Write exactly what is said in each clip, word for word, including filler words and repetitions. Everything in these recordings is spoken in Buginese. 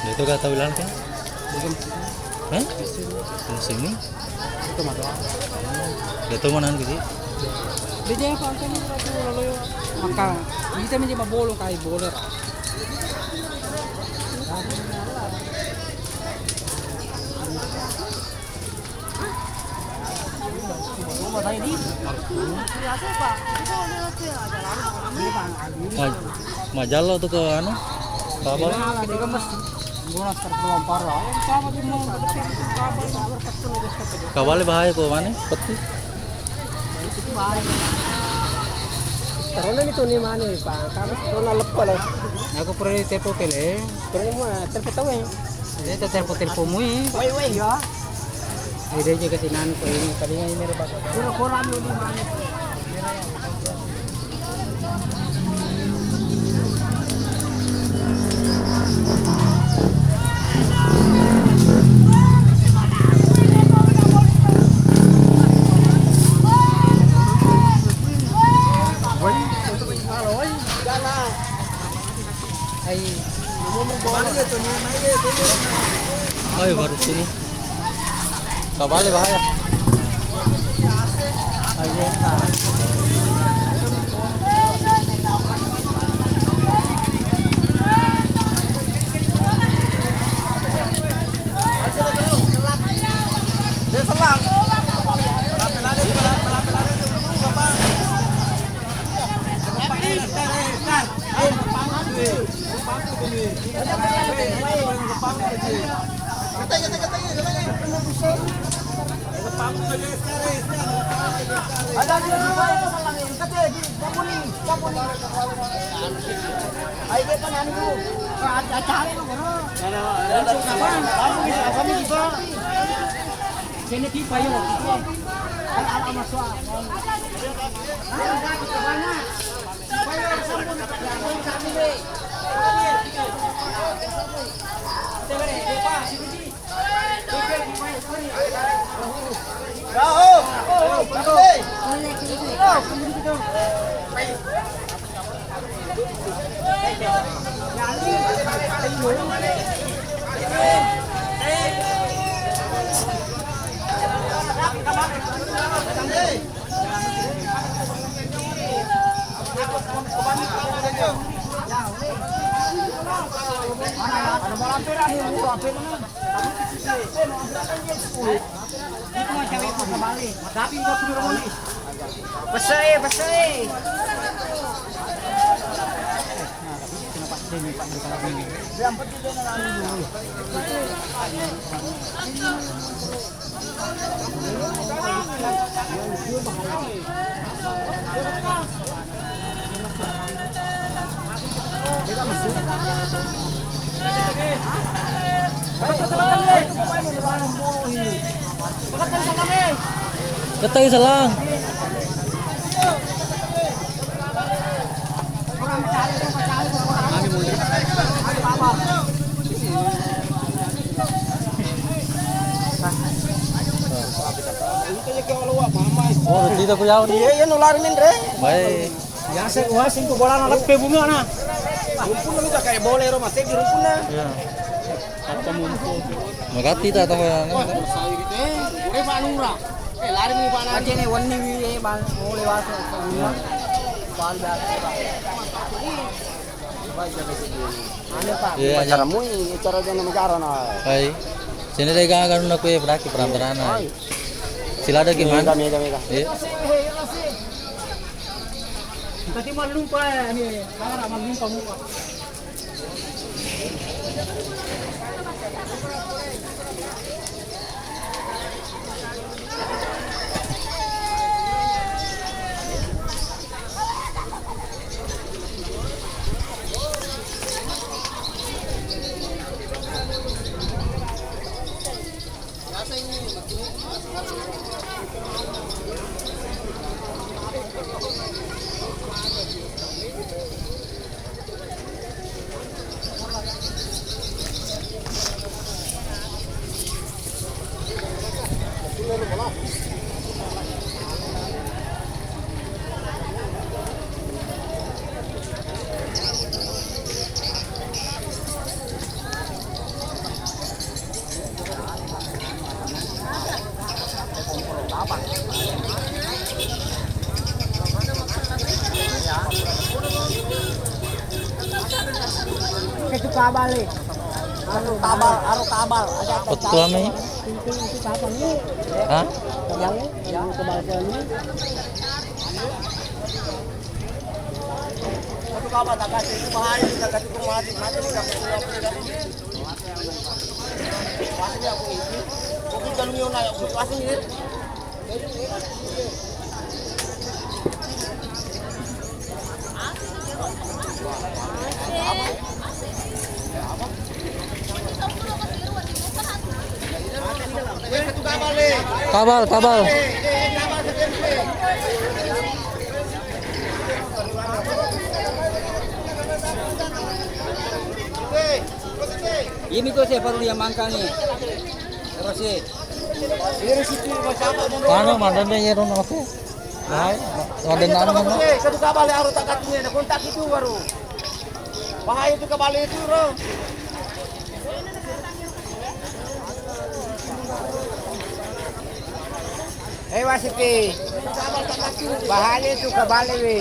Itu kata bilang kan? Hah? Musim ini? Itu mah doang. Itu mana gitu? Dia jangan pakai itu lalu maka kita menjadi bolu kai boler. Ma-, majallo tu ke anu? Kabal? Kabal bahaya ko mana? Peti. Karena itu nih mana, Pak? Kamu corona lepas lah. Aku pernah telepon tele. Pernah mau telepon tahu ya? Iya, tetel-, telepon mui. Woi, woi, ya. Ide aja ke sinan ko ini, tadi ini ada bakso. Kura-kura anu di mana? Woi, halo, woi. Ai. Ayo baru sini. Kabale bahaya. Ayo. Dia selang. Sini tiba yo. Anak-anak masuk. Pese, pese. Ketai selang. Oh, tidak ku yaun. Iya, iya, nulari, Min, re. Baik. Biasa gua sing ku bolana leppe bunga na. Rumpunna lu kayak boleh ro, Mas, di rumpunna. Iya. Apa mumpung? Magatti ta tahu ya. Wah, sawi gitu, eh. Gue Pak Lurah. Eh, lari nih, Pak Lurah. Aja nih, wani wi, eh, bang. Oh, lewat. Balik. Anu, Pak, iya, acara iya. Mui, acara dana negara, nah. Hai. Sini deh, gak, gak, aku ya, berarti peran-peran, hai. Sila ada gimana? Mega, mega, mega. Iya. Tadi mau lupa ya, ini, kalau mau lupa, lupa. Tabal, aro tabal, aro tabal. Ada tabal. Betul, Mei. Hah? Tabal, yang tabal ini. Satu kabar tak kasih, itu bahaya, tak kasih ke mati, mati, tak kasih. Pasti aku itu. Mungkin kalau dia naik, aku pasti ini. Tabal, tabal. Ini tuh saya baru dia mangkang nih. Terus sih. Anu, madamnya ya, Ron, oke. Hai, ada nama, Ron. Satu kabale harus tak katunya, kontak itu baru. Bahaya itu kabale itu, Ron. Eh, wasiti. Bahaya itu kabale, we.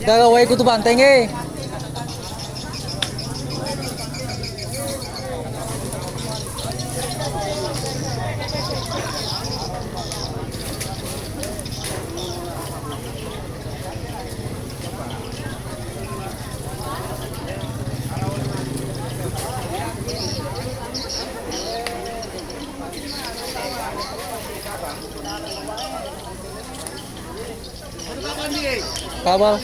Daga wai kutu banteng, eh. Kabal.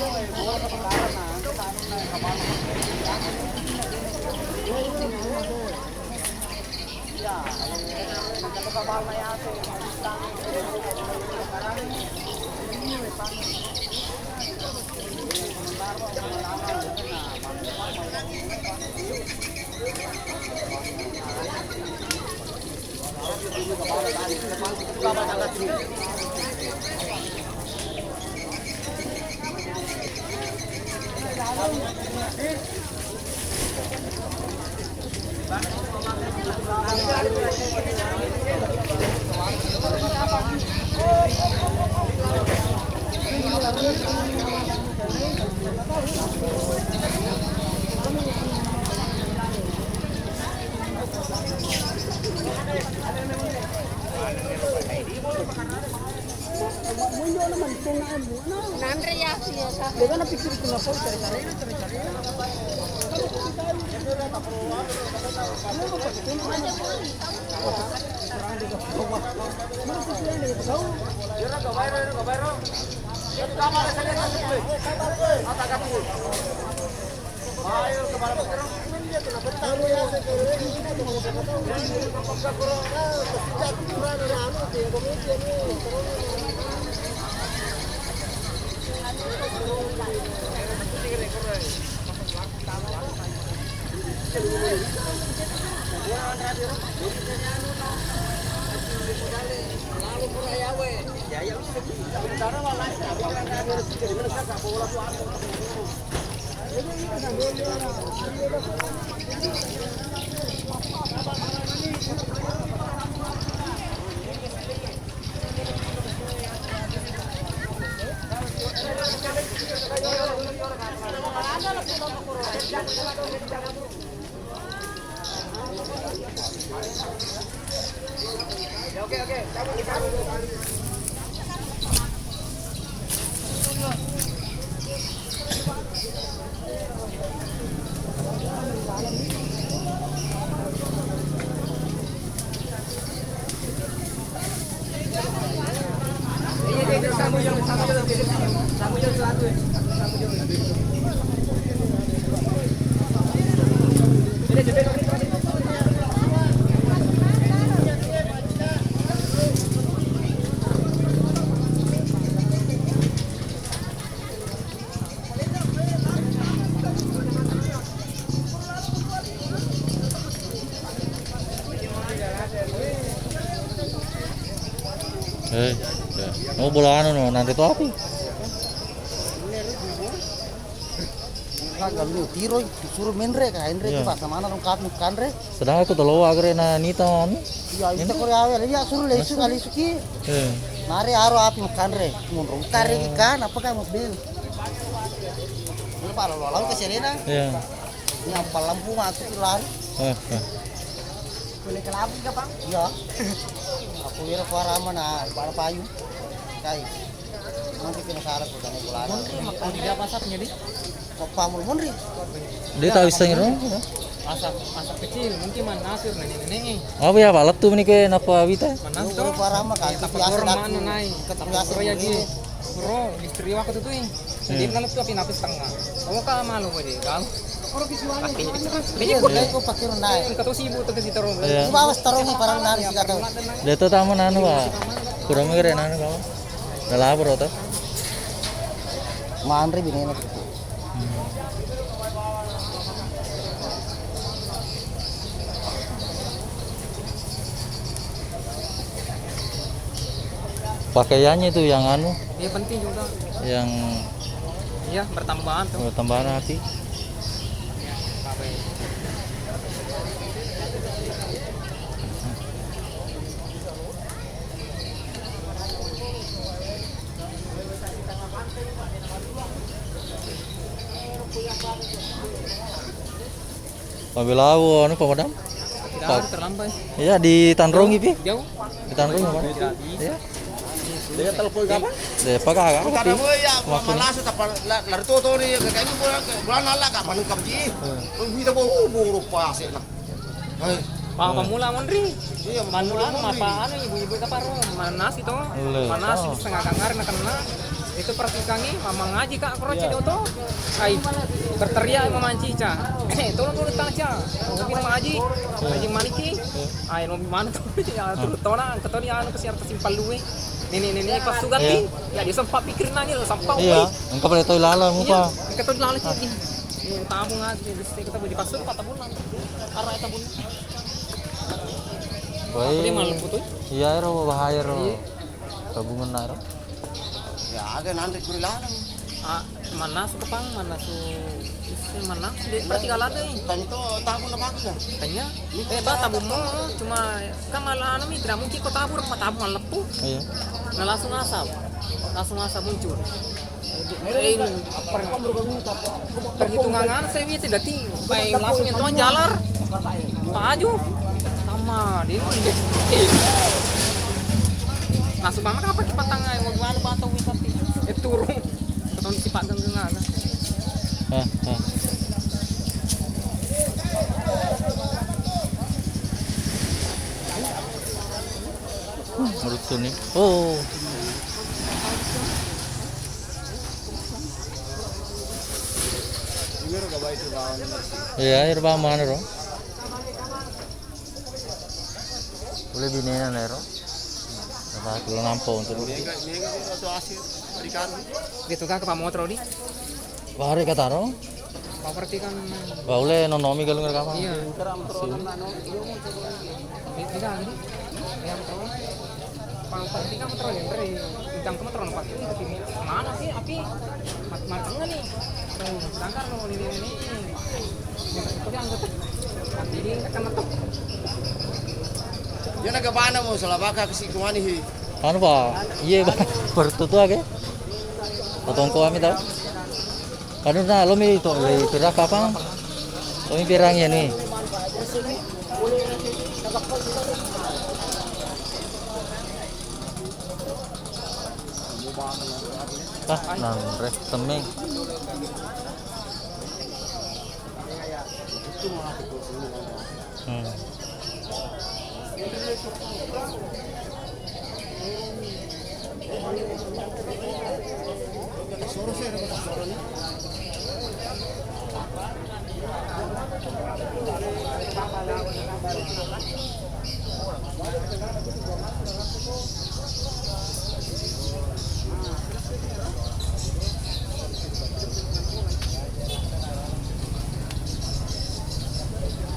Nanre ya, biasa. Eh, ya. Oh, bola anu no, nanti tu api. Kagak lu tiroi, disuruh menre, ka enre. Iya. Pas mana dong, kamu kanre? Sedangkan aku telo agre na nita anu. Iya, itu kore awe, iya, suruh lesu kali suki. Eh. Nare aro api makanre, munro kare ikan apa kayak mau bel. Pala lo lau ke serena. Iya. Ini apa lampu mati tu lari. Eh, eh. Boleh ke lampu ke, Bang? Iya. Aku kira kuara mana, kuara payu. Kai. Nanti kena salah tu kan aku lari. Munri, mak-, oh, tidak pasapnya, di? Kok pamul munri? Dia tak bisa ngerong. Asap, asap kecil, mungkin man nasir nenek-nenek. Apa ya, Pak? Lettu ni ke napa wita? Man nasir. Kuara mah kan, tapi biasa mana naik. Tapi biasa ya, Ji. Bro, istri aku tu, tu. Jadi, hmm, kan itu api napis tengah. Kamu kan malu aja, kamu. Tapi, iya, dia kok pakai rendah. Kata sibuk tuh ke situ, Rom. Iya. Di bawah setarung nih, parang nari sih kata. Dia tuh tamu nanu, Pak. Kurang mikir ya nanu, kamu. Udah lapar, tuh. Manri bini ini. Hmm. Pakaiannya itu yang anu, iya, penting juga. Yang iya, bertambahan tuh. Bertambahan hati. Apa ya? Pabelawo anu pemadam? Tidak, terlambat. Iya, di Tanrongi, Pi. Jauh. Di Tanrongi, apa? Tidak bisa. Iya. Dia telepon kapan? Dia pakai apa, Pi? Maksudnya? Mana sudah, lari toto nih, kayak ini bulan, bulan Allah, kapan kapan sih? Hmm. Kita bawa umur, rupa sih, nah. Hai. Pa, hmm, pamula monri. Iya, manu pamula anu, monri. Apa anu, ibu-ibu kaparo, manas itu. Manas itu setengah kangar na kena. Itu perhatikan nih, mama ngaji, Kak, koro, iya, cedok to. Ai, berteriak mama ngaji, Ca. Eh, tolong dulu, Tang, Ca. Mau minum ngaji. Iya. Ngaji maniki. Iya. Ai, no mana tuh? Ya, terus tona, ketoni anu ke siar tersimpan luwe. Nenek-nenek pas sugat, iya, nih. Ya, dia sempat pikir nanya, sempat. Iya, engkau boleh tahu lala, iya, muka. Engkau tahu lala, Cik. Iya, tabung aja, bisa kita beli pasur, empat tabung. Arah tabung. Woi. Dia malam foto. Iya, ero bahaya, ro. Iya. Tabungan naro. Ya, aga nanti kuri ladang. Ah, mana su kepang, mana su isi mana? Di pertiga ladang. Tentu tabung apa ya? Tanya. Eh, Pak, tabung mau, cuma kan malah anu, mi, tidak mungkin kau tabur, apa tabung lepu. Iya. Nah, langsung asap. Langsung asap muncul. Eh, per-, perhitungan anu saya itu dati, baik langsung itu jalar. Pak Aju. Sama, dia langsung sama apa ke patang, eh, mau gimana, Pak, atau wisata? Eh, turun. Tahun si Pak Genggeng ada. Eh, eh. Hmm, merutun nih. Oh. Iya, air bawah mana, Ro? Boleh binena, Ro. Apa, kalau nampak untuk. Gitu, Kak, ke pamotro di. Wah, hari kata, Ro. Properti kan. Wah, uleh nonomi galung rekaman. Iya. Asli. Beda, beda, gitu. Yang properti kan motor yang dari bidang ke motor, Pak. Mana sih api? Mat-, matang nih. Tuh, sedangkan lo ini, ini, ini. Yang itu yang gitu. Jadi, kan metu. Dia naga mana mau salah baka ke si kemana, hi? Anu, Pak. Iya, Pak. Pertutu ake. Potong ko ami tau. Anu na, lomi to, le, pira kapang? Lomi pirang ya ni? Ah, nang reh temeng. Hmm.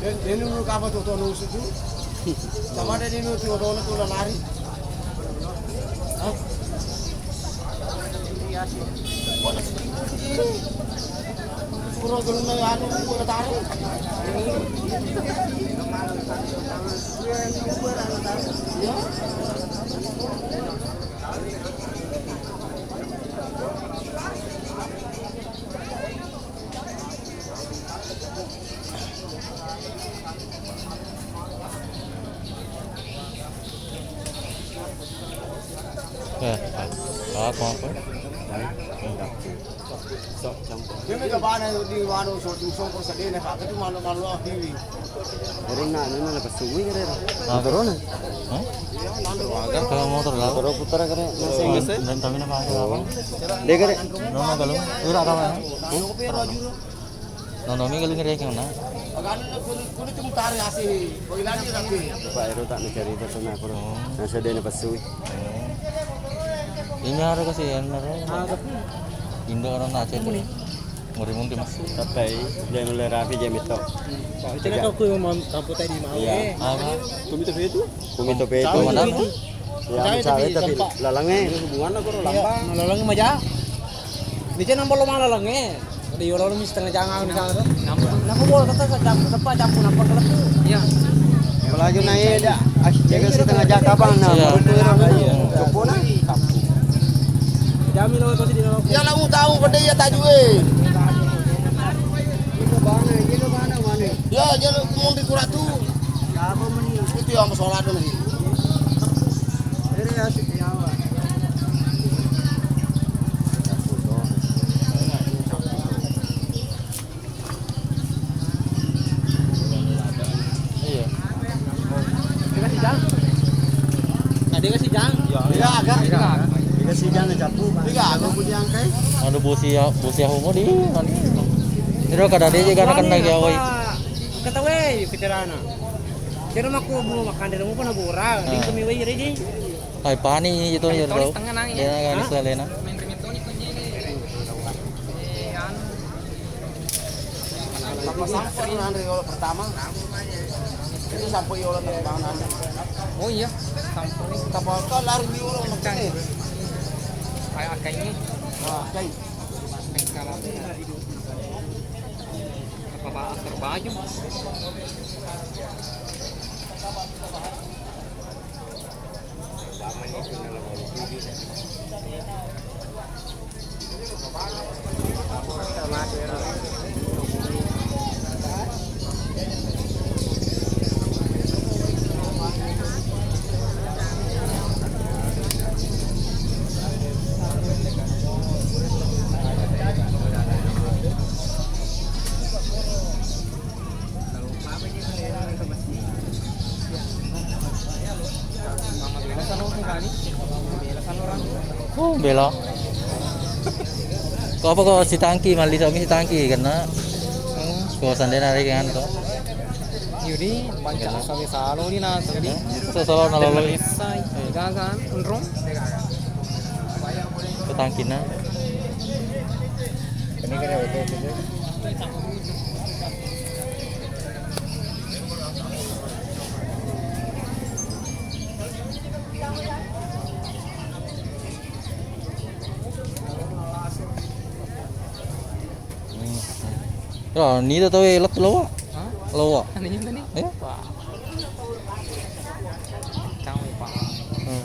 Den, den nunu kapa tu tonu suju? Sama ada di nunu tu tonu tu lari. Hah? Pura gulung na anu, pura tarik. Ya. Eh, ah, apa, apa? Dia mega bana di manu so, so, so, sedene, Pak. Itu malu-malu aku ini. Corona, nana lepas sungui kere. Ah, corona? Hah? Kalau motor lah. Motor putar kere, nasi. Dan kami nak pakai apa? Dia kere. Nono kalau, ura kawan. Hah? Nono mi kalau ngere kena. Pak, ero tak mencari itu sana, aku. Oh. Nasi dia lepas sui. Ini ada kasih enak. Indo orang nak cek. Muri mundi mas. Tapi dia mulai rapi dia mito. Itu kan aku mau kampung tadi mau. Iya. Apa? Kumi itu itu. Kumi itu itu. Mana? Ya, mencari tapi lalangnya. Hubungan aku lalangnya maja. Dia nambah lo mana lalangnya? Ada yolo mi setengah jangan misalnya. Kenapa bola tetap campur, tetap campur, kenapa kelepu? Iya. Melaju naik dia. Ah, jaga setengah jam kapan? Nah, iya. Menurutku itu. Iya. Coba nah. Jami lo itu di dalam. Ya, kamu tahu pada iya tajue. Itu mana? Itu mana, mana? Ya, jalur mundi kuratu. Apa meni? Itu yang sholat lagi. Ini ya, si Jawa. Iya. Dia kasih jang. Nah, dia kasih jang. Iya, agak. Dia kasih jang, cappu. Iya, aku punya angkai. Anu, bosi ya, bosi ya, homo di, anu. Itu kada dia juga kena gawe. Ketawa, pikiranna. Kira aku mau makan di rumah pun aku ora. Di kami wae, Redi. Hai, pani itu ya, tau. Dia kan salena. Apa sampo nanre yolo pertama? Itu sampo yolo pertama nanre. Oh iya, sampo. Tapi kan lari di yolo pertama. Kayak akainya. Wah, kayak. Apa bahas terbaju? Oh, bela. Ko apa ko sitangki, malli sami sitangki kena. Ko sandena lagi kan to. Yudi, banca sami salo di nasa di. So salo na lalo. Sai, gaga, unrong. Sitangki na. Ini kena betul. Ya, ni dah tahu, eh, let lawa. Hah? Lawa. Ini tadi? Eh? Wah. Tahu, Pak. Hmm.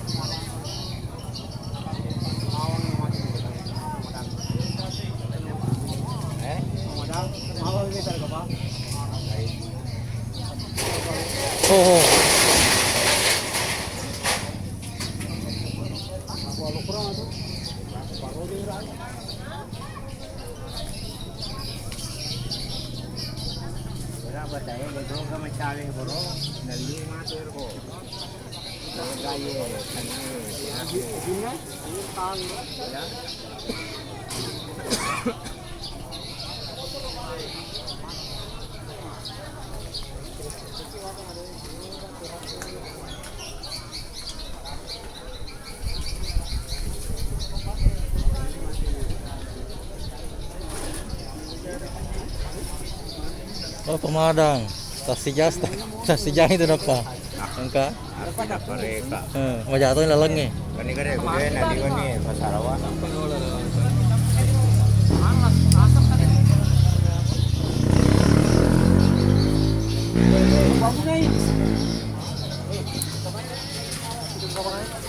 Oh, oh. Oh, pemadang. Tassijang, tassijang itu napa? Engka? Mereka. Eh, maja to lalengnge. Kani kare kude na di kani pasarawa.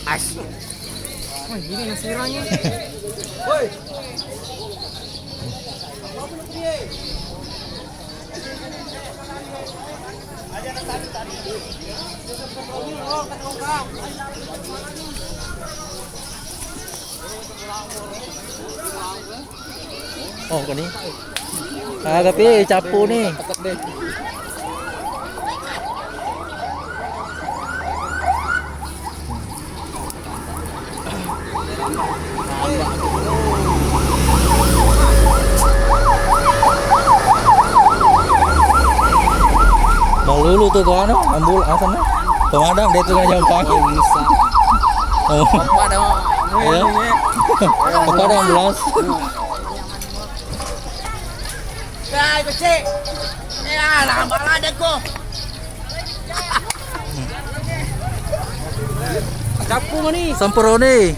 As. Wah, ini nasi orangnya. Woi. Oh, kuni. Ah, tapi cappu ni. Malulu tu ko anu, ambul-, asanna? Pemadam, dia tu kan jampang. Oh. Apa dah? Ya. Apa dah ambulans? Dai, kecil. Eh, ah, lambat lah deh kok. Cappu mani. Samperoni.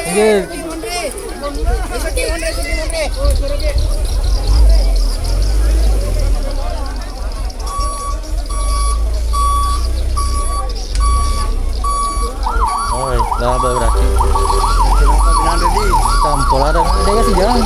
Nggih. Oi, laba berarti. Tampol ada, ada kasih jalan.